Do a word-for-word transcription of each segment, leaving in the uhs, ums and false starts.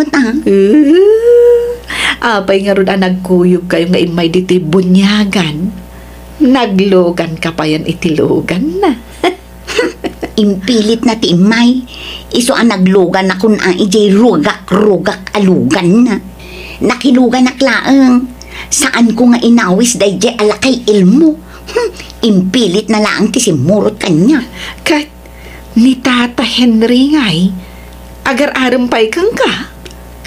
met, ah. Eh, apay ngarud a nagkuyogkayo nga immay ditoy buniagan? Nagluganka payen iti luganna. Impilitna ti immay. Isu a nagluganakon a idiay rugak-rugak a luganna. Nakiluganak laeng. Saanko nga inawis daydiay a lakay Elmo. Hmm, impilitna laeng ti simmurot kaniak. Ket ni Tata Henry ngay, agar-arem pay kenka?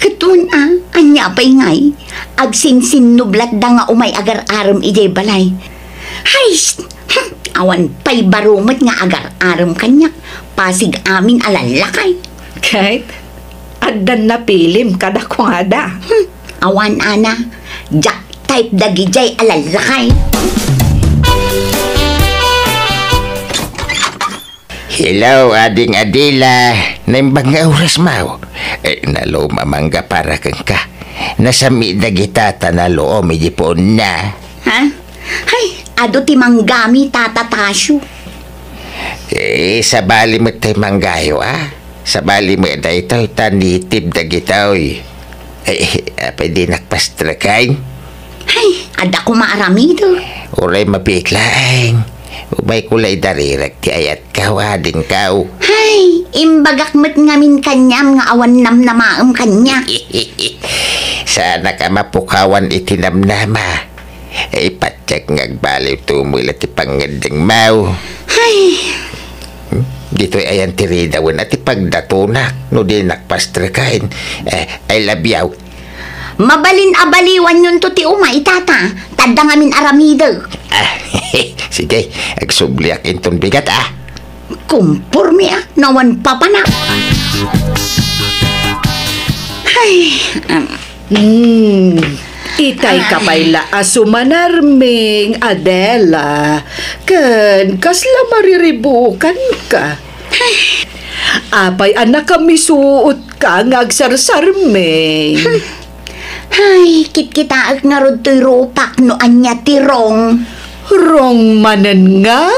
Ket wen a, ania pay ngay? Agsinsinnublatda nga umay agar-arem idiay balay. Hay, sh-, hmm, awan pay baro met nga agar-arem kaniak. Pasig amin a lallakay. Ket addan napilim kadakuada. Hmm, awan, ana. Diak type dagidiay a lallakay. Hello, Ading Adela. Naimbag nga oras maw? Eh, nalom a mangga para kenka. Nasami dagita ta nalom iti puonna. Ha? Hay, adu ti manggami, Tata Tasio. Eh, sabali met tay manggayo, ah. Sabali met daytoy ta native dagitoy. Eh, apay dinak pastreken? Hay, adda koma aramidek. Uray mabiit laeng. Umayko la idarirek ti ayatkaw, adingkaw. Hay, imbagak met ngamin kaniam nga awan namnamaem kaniak. Saanak a mapukawan iti namnama. Ay, patiek nga agbaliwto met la ti pangngeddengmo. Hay. Hmm? Ditoy ayan ti ridawen a ti pagdatonak no dinak pastreken. Eh, I love you. Mabalin a baliwanyonto ti umay, Tata. Tadda ngamin aramidek. Ah, sige, agsubliak inton bigat, ah. Kumporme, ah, nawan papana. Hay, um, Hmm, itay ka pay la a sumanarming, Adela, ken kasla mariribukanka. Apay a nakamisuotka nga agsarsarming? Hay, kitkitaek ngarud toy rupak no ania ti wrong. Wrong manen nga?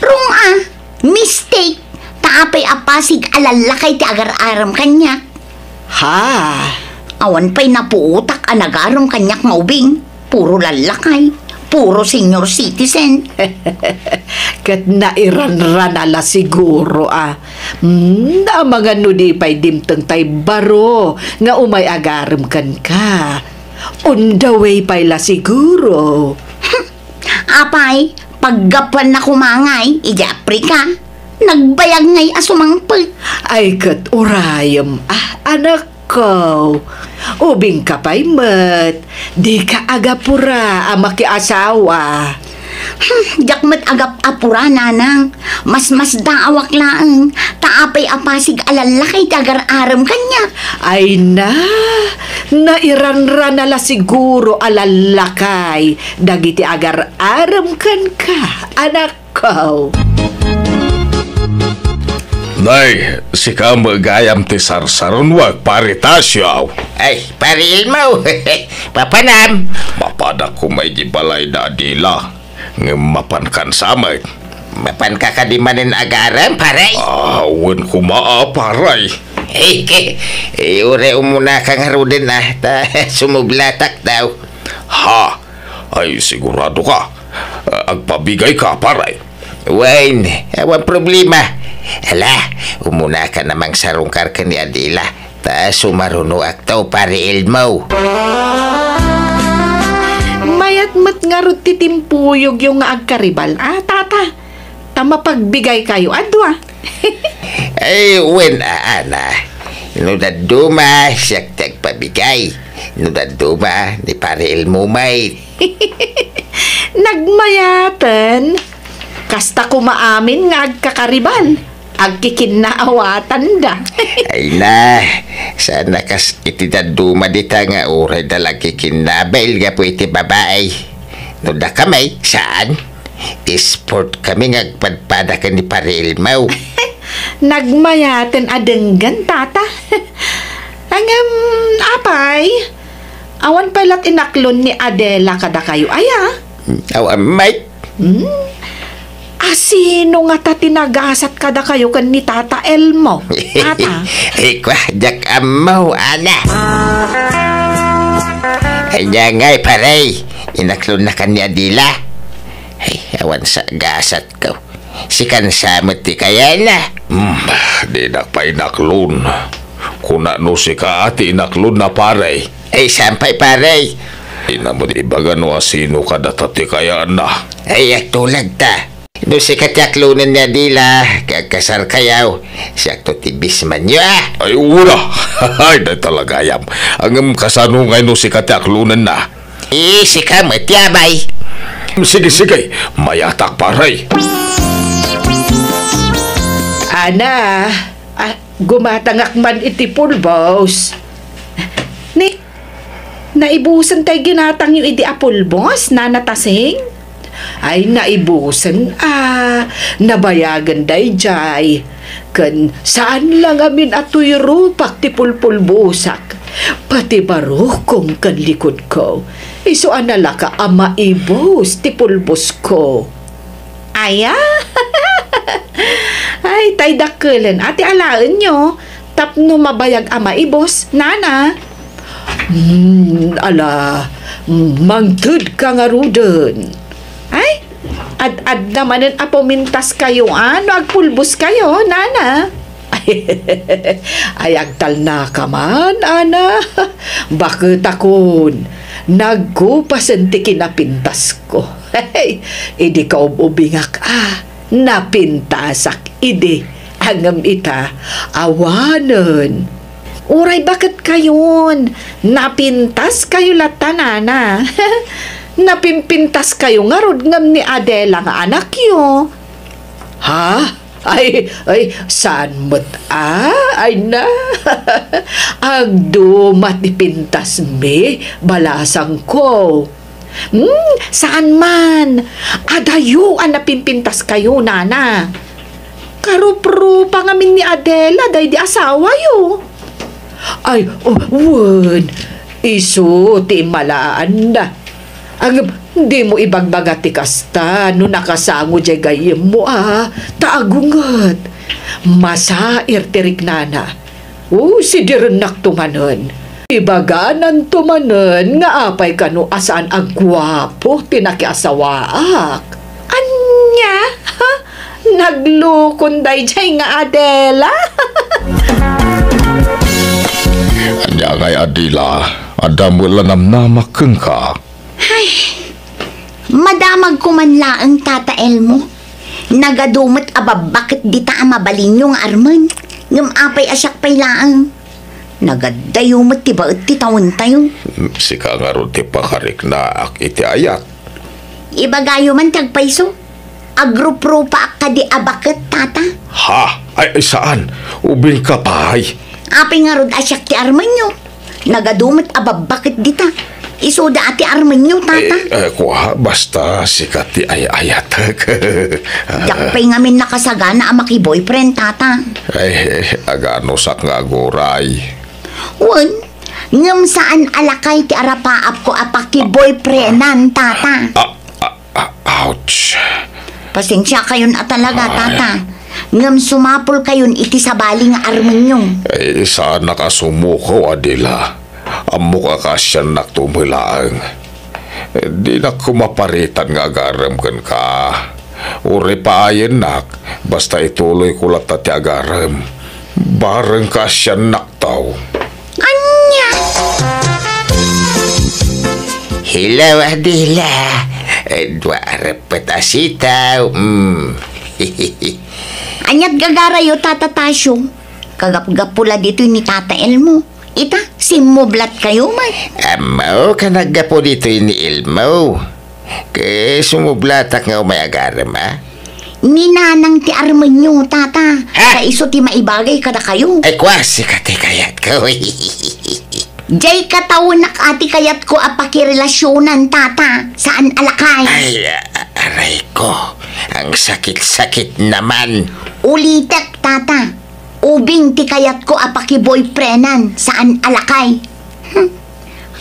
Wrong, ah. Mistake! Ta apay a pasig a lallakay ti agar-arem kaniak? Ha? Awan pay napuotak a nagarem kaniak nga ubing. Puro lallakay. Puro senior citizen. Ket nairanrana la siguro, ah. Hmm, amangan no di pay dimteng tay baro nga umay agarem kenka. On the way pay la siguro. Apay, paggapuanna koma ngay idiay Africa, nagbayag ngay a sumangpet. Ay, ket urayem, ah, anakko. Ubingka pay met, dika agapura a makiasawa. Hmm, diak met agap-apura, nanang. Masmasdaawak laeng, ta apay a pasig a lallakay ti agar-arem kaniak. Ay na, Nairanrana la siguro a lallakay dagiti agar-arem kenka, anakko. Nay, sika met gayam ti sarsarunuak, Pare Tasio. Ay, Pare Elmo. Mapanam. Mapanak koma iti balay da Adela. Ngem mapankan sa met. Mapanka kadi manen agarem, pare? Ah, wen koma, ah, pare. Eh, ke, eh, uray umunaka ngaruden, ah, ta sumublatak daw. Ha? Ay, sigurado ka? Ah, agpabigay ka, pare? Wen, awan problema. Hala, umunaka na mangsarungkar ken ni Adela. Ta sumarunoakto, Pare Elmo. Mayat met ngarud ti timpuyogyo nga agkaribal, a, tata. Ta mapagbigaykayo a dua. Ay, wen, a, Ana. No dadduma, siak ti agpabigay. No dadduma, ni Pare Elmo met. Nagmayaten. Kasta koma amin nga agkakaribal. Agkikinnaawatanda. Ay na, saan a kas iti dadduma dita nga uray da la agkikinnabil gapu iti babai. No daka met, saan? Sport kami nga agpadpada ken ni Pare Elmo. Nagmayaten a denggen, tata. Ngem, apay, awan pay la ti inaklon ni Adela kadakayo aya? Awan met. Hmm? Asino ngata ti nagasat kadakayo ken ni Tata Elmo? Tata? Ay, kua, diak ammo, Ana. Ania ngay, pare? Inaklonnakan ni Adela? Ay, awan sa gasatko. Sikan sa met ti kayana. Hmm, dinak pay inaklon. Kuna no sika ti inaklonna, pare. Ay, saan pay, pare? Dina met ibaga no asino kadata ti kayana. Ay, agtulag ta. No sika ti aklonen ni Adela, ket agkasarkayo, siakto ti bismanyo, a? Ay, ura! Ay, dayta la gayam. Ngem kasano ngay no sika ti aklonenna? Eh, sika met ti abay. Sige, sige. Mayatak, pare. Ana, ah, gumatangak man iti pulbos. Ni, naibusen tay ginatangyo idi a pulbos, Nana Tasing? Ay, naibusen, a, nabayagen daydiay. Ken saan la ngamin a tuyrupak ti pulpulbosak. Pati barukong ken likudko. Isu a nalaka a maibus ti pulbosko. Aya? Ay, tay dakkelen a ti alaenyo tapno mabayag a maibus, Nana. Hmm, ala, mangtedka ngaruden. Ay, ad-adda manen a pumintaskayo, a, no agpulboskayo, Nana. Ay, agtalnaka man, Ana. Baketakon, nagkupasen ti kinapintasko. Idi kaub-ubingak a, napintasak idi. Ngem ita, awanen. Uray baketkayon, napintaskayo latta, Nana. Napimpintaskayo ngarud ngem ni Adela nga anakyo. Ha? Ay, ay, saan met a? Ay na. Agduma ti pintasmi, balasangko. Hmm, saan man. Adayo a napimpintaskayo, Nana. Karuprupa ngamin ni Adela daydi asawayo. Ay, oh, wen. Isu ti immalaanda. Ngem, dimo ibagbaga ti kasta no nakasango diay gayyemmo a, ta agunget. Masair ti riknana. O, sidirennakto manen. Ibagananto manen nga apay kano a saan a guapo ti nakiasawaak. Ania? Ha? Naglukon daydiay nga Adela? Ania ngay, Adela? Adda met la namnamak kenka? Ay, madamagko man laeng, Tata Elmo. Nagadu met a babbaket dita a mabalinyo nga armen. Ngem apay a siak pay laeng? Nagaddayo met ti baet ti tawentayo. Sika ngarud ti pakariknaak iti ayat. Ibagayo man ti agpayso. Agruprupaak kadi a baket, Tata. Ha? Ay, ay, saan? Ubingka pay. Apay ngarud a siak ti armenyo? Nagadu met a babba ket dita. Isuda a ti armenyo, tata. Eh, eh, kua, basta sika ti ay-ayatek. Diak pay ngamin nakasagana a makiboyfriend, tata. Ay, aganusak nga aguray. Wen, ngem saan a lakay ti arapaapko a pakiboyfriendan, tata. Ah, ah, ah, ouch. Pasensiakayon a talaga, Ay. tata. Ngem sumapulkayon iti sabali nga armenyo. Ay, saanak a sumuko, Adela. Ammok a kaasiannakto met laeng. Dinak koma paritan nga agarem kenka. Uray paayennak, basta ituloyko latta ti agarem. Bareng kaasiannakto. Ania? Hello, Adela. Dua a reppet a sitaw. Mm. Aniat gagarayo, Tata Tasio? Kagapgapu la ditoy ni Tata Elmo. Ita, simmublatkayo met. Ammo, ka naggapu ditoy ni Elmo. Ket sumublatak nga umay agarem, a? Ni nanang ti armenyo, tata. Ha? Ta isu ti maibagay kadakayo. Ay, kua, sika ti kayatko. Diay katawenak a ti kayatko a pakirelasionan, tata. Saan a lakay. Ay, a-, aray ko. Ang sakit-sakit naman. Ulitek, tata. Ubing ti kayatko a pakiboyfriendan, saan a lakay. Hmm.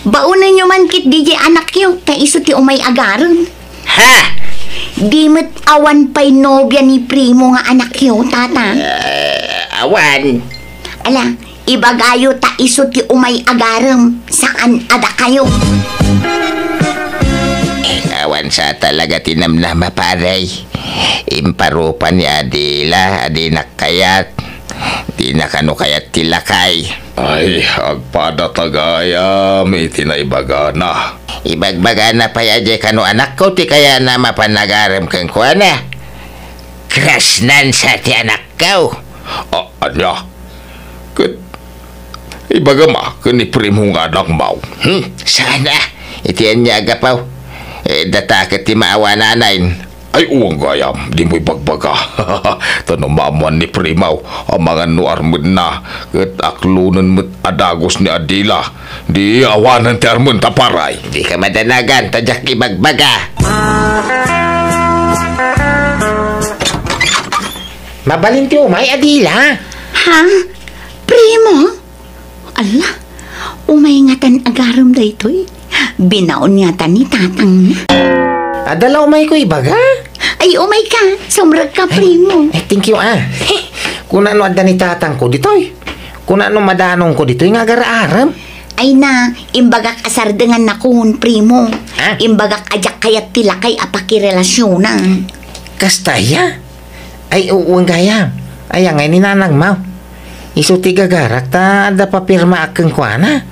Baonenyo man ketdi diay anakyo, ta isu ti umay agarem. Ha? Di met awan pay nobia ni Primo nga anakyo, tata? Eh, awan. Ala, ibagayo ta isu ti umay agarem, saan a dakayo. Eh, awan sa talaga ti namnama, pare. Imparupa ni Adela a dinak kayat. Dina kano kayat ti lakay. Ay, agpadata gayam iti naibagana. Ibagbagana pay a diay kano anakko ti kayatna a mapan agarem kenkuana. Krasnan sa ti anakko. A-, ania? Ket ibagam a ken ni Primo nga anakmo. Hmm? Saan a? Iti ania a gapu? Eh, data ket ti maawananay. Ay, uwang gayam, dimo ibagbaga. Ta no maammoan ni Primo, amangan no armedna, ket aklonen met a dagus ni Adela. Di awanen ti armenta, pare. Dika madanagan, ta diak ibagbaga. Mabalin ti umay, Adela? Ha? Primo? Ala, umay ngatan agarem daytoy. Binaon ngatan ni tatangna. Adda la umayko ibaga? Ay, umayka. Sumrekka, Primo. Ay, thank you, a. Kuna no adda ni tatangko ditoy. Kuna no madanongko ditoy nga agar-arem. Ay na, imbagak a sardengannakon, Primo. Ha? Imbagak a diak kayat ti lakay a pakirelasionan. Kasta aya? Ay, uwan gayam. Aya ngay ni nanangmo? Isu ti gagarak ta adda papirmaak kenkuana.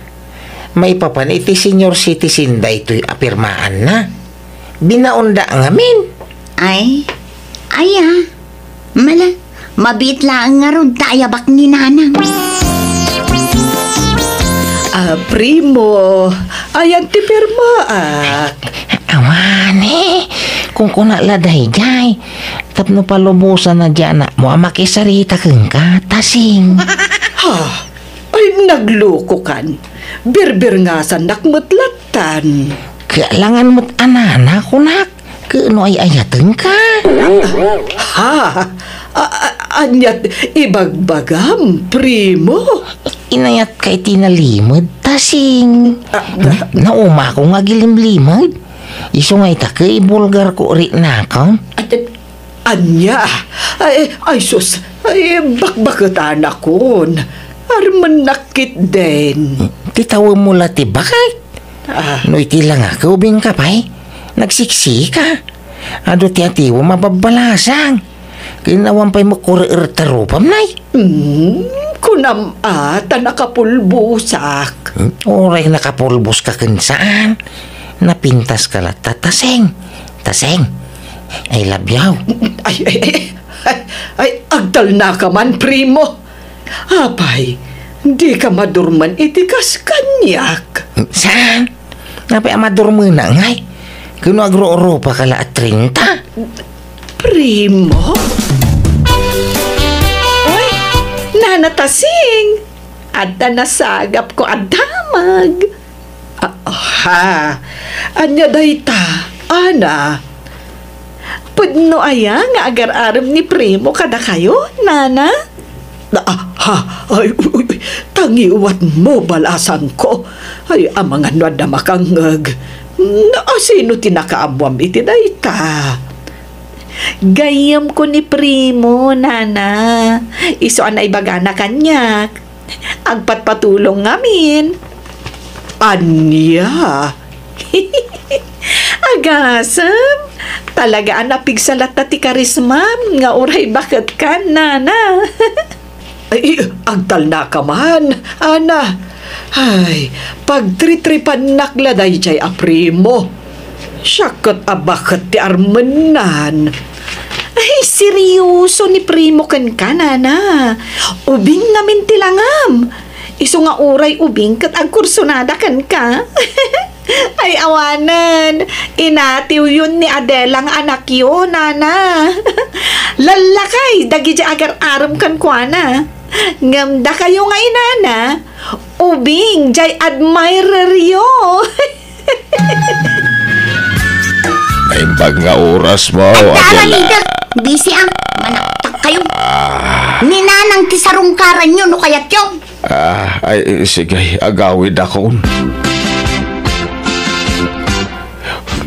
Maipapan iti senior citizen daytoy a pirmaanna. Binaonda ngamin. Ay, aya. Mala, mabiit laeng ngarud ta ayabak ni nanang. A, Primo, ayan ti pirmaak. Awane, kunkuna la daydiay. Tapno palubosanna diay anakmo a makisarita kenka, Tasing. Ha? Ay, naglukokan. Birbirngasannak met lattan. Kailangan met a nana, kunak. Ket no ay-ayatenka. Ha? A-, a-, aniat ibagbagam, Primo? Inayatka iti nalimed, Tasing. A, na-, naumakon nga agilimlimed. Isu nga ita ket ibulgarko riknakon. At, at, ania? Ay, ay, sus. Ay, bakbaketanakon. Armennak ketdin. Ti tawemmo la ti baket. Ah. No iti langak, ubingka pay. Nagsiksika. Adu ti atiwem a babbalasang. Ken awan pay makurier ta rupam, nay. Hmm, kunam a, ta nakapulbosak. Hmm, uray nakapulboska ken saan. Napintaska latta, Taseng. Taseng, I love you. Ay, ay, ay, ay, ay, agtalnaka man, Primo. Apay, dika madurman iti kas kaniak? Saan? Apay a madurmenak ngay? Ken no agrurupa ka la a treinta? Primo? Oy, Nana Tasing! Adda nasagapko a damag. Ah, aha. Ania dayta, Ana? Pudno aya nga agar-arem ni Primo kadakayo, Nana? Ah, ha? Ay, uy, uy, uy. Tangiwatmo, balasangko. Ay, amangan no adda makangngeg. Asino ti nakaammoam iti dayta? Gayyemko ni Primo, Nana. Isu a naibagana kaniak. Agpatpatulong ngamin. Ania? Agasem, talaga a napigsa latta ti karismam nga uray baketkan, Nana. Ay, agtalnaka man, Ana. Ay, pagtritripannak la daydiay a Primo. Siak ket a baket ti armennan. Ay, serioso ni Primo kenka, Nana. Ubing ngamin ti langam. Isu nga uray ubing ket agkursunada kenka. Ay, awanen. Inatiwyon ni Adela nga anakyo, Nana. Lallakay dagiti agar-arem kenkuana. Ngem dakayo nga inana, ubing jay admireryo. Naimbag nga oras mo, Adela. Busy, ah. Manaktak kayo. Ah. Ni Nanang ti sarungkaranyo no kayatyo. Ah, ay, sige, agawidakon.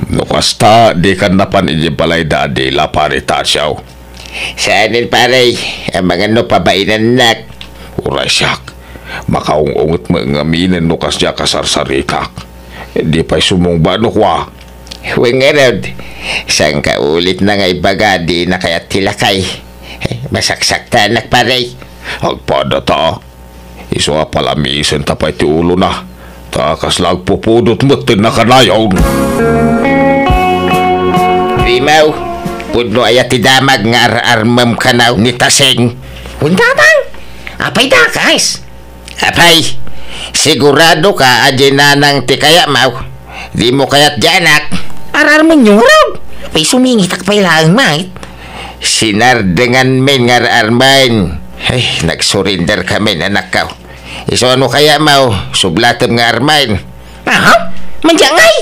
No kasta, dikan napan idiay balay da Adela, Pare Tasio. Saanen, pare, amangan no pabainannak. Uray siak, makaung-unget met ngaminen no kasdiak a sarsarikak. Di pay sumungba no kua. Wen ngarud, saan ka ulit na nga ibaga, di na kayat ti lakay. Masaksaktanak, pare. Agpada ta. Isu a palamisen ta pay ti ulona. Ta kasla agpupudot met ti nakanayon. Rimaw, pudno aya ti damag nga ar-armem kanaw ni Tasing? Wen, Tatang, apay dakas? Apay, sigurado ka a di Nanang ti kayatmaw? Dimo kayat ti anak? Ar-armenyo ngarud. Ay, sumingitak pay laeng, mait. Sinardenganmin nga ar-armen. Ay, nagsurrender kamin, anakko. Isu a no kayatmaw, sublatem nga armen. Aha? Mandiay ngay?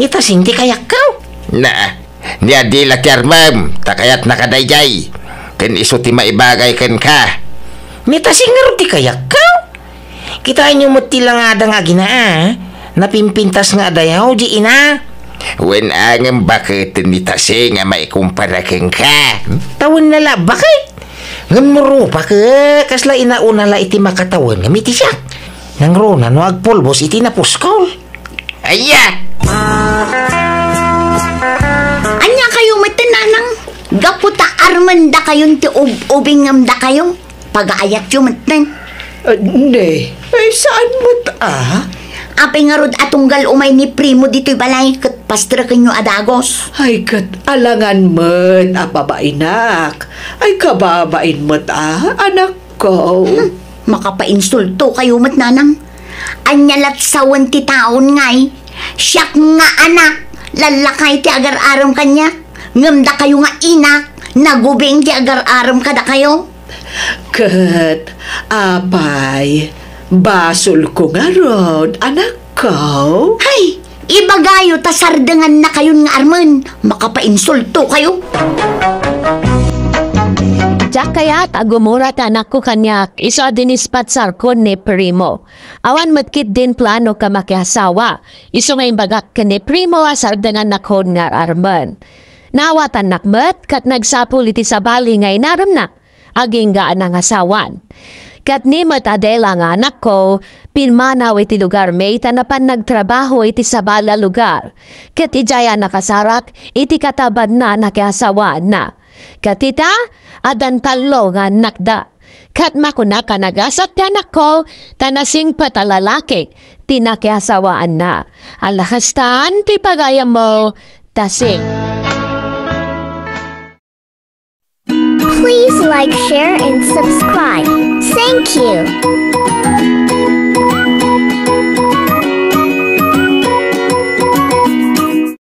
Ni Tasing ti kayatko. Na, ni Adela ti armem, ta kayatna kadaydiay. Ken isu ti maibagay kenka. Ni Tasing ngarud ti kayatko? Kitaenyo met ti langada nga agina, a? Napimpintas nga adayaw, di ina. Wen, a, ngem baketen ni Tasing a maikumpara kenka? Tawenna la, baket? Ngem no rupak, e, kasla inauna la iti makatawen ngem iti siak. Nangruna no agpulbos iti napuskol. Aya! Ania kayo met, Nanang? Gapu ta armendakayon ti ub-ubing ngem dakayo? Pagaayatyo metten. Ah, ne, ay, saan met, a? Apay ngarud a tunggal umay ni Primo ditoy balay ket pastrekenyo a dagus? Ay, ket alangan met a pabainak. Ay, kababain met, a, anakko. Hmm, makapainsulto kayo met, Nanang. Ania lat sawen ti taon ngay? Siak nga anak, lallakay ti agar-arem kaniak. Ngem dakayo nga inak, nagubing ti agar-arem kadakayo. Ket, apay, basolko ngarud, anakko? Hay, ibagayo ta sardengannakayon nga armen, makapainsulto kayo. Diak kayat a gumura ti anakko kaniak, isu a dinispatsarko ni Primo. Awan met ketdin planok a makiasawa, isu nga imbagak ken ni Primo a sardengannakon nga armen. Naawatannak met ket nagsapul iti sabali nga inaremna. Agingga a nangasawan. Ket ni met Adela nga anakko, pimmanaw iti lugarmi ta napan nagtrabaho iti sabali a lugar. Ket idiay a nakasarak iti katabanna a nakiasawaanna. Ket ita, addan tallo nga annakda. Ket makunak a nagasat ti anakko, ta nasingpet a lalaki ti nakiasawaanna. Alla kastan ti pagayammo, Tasing. Please like, share, and subscribe. Thank you.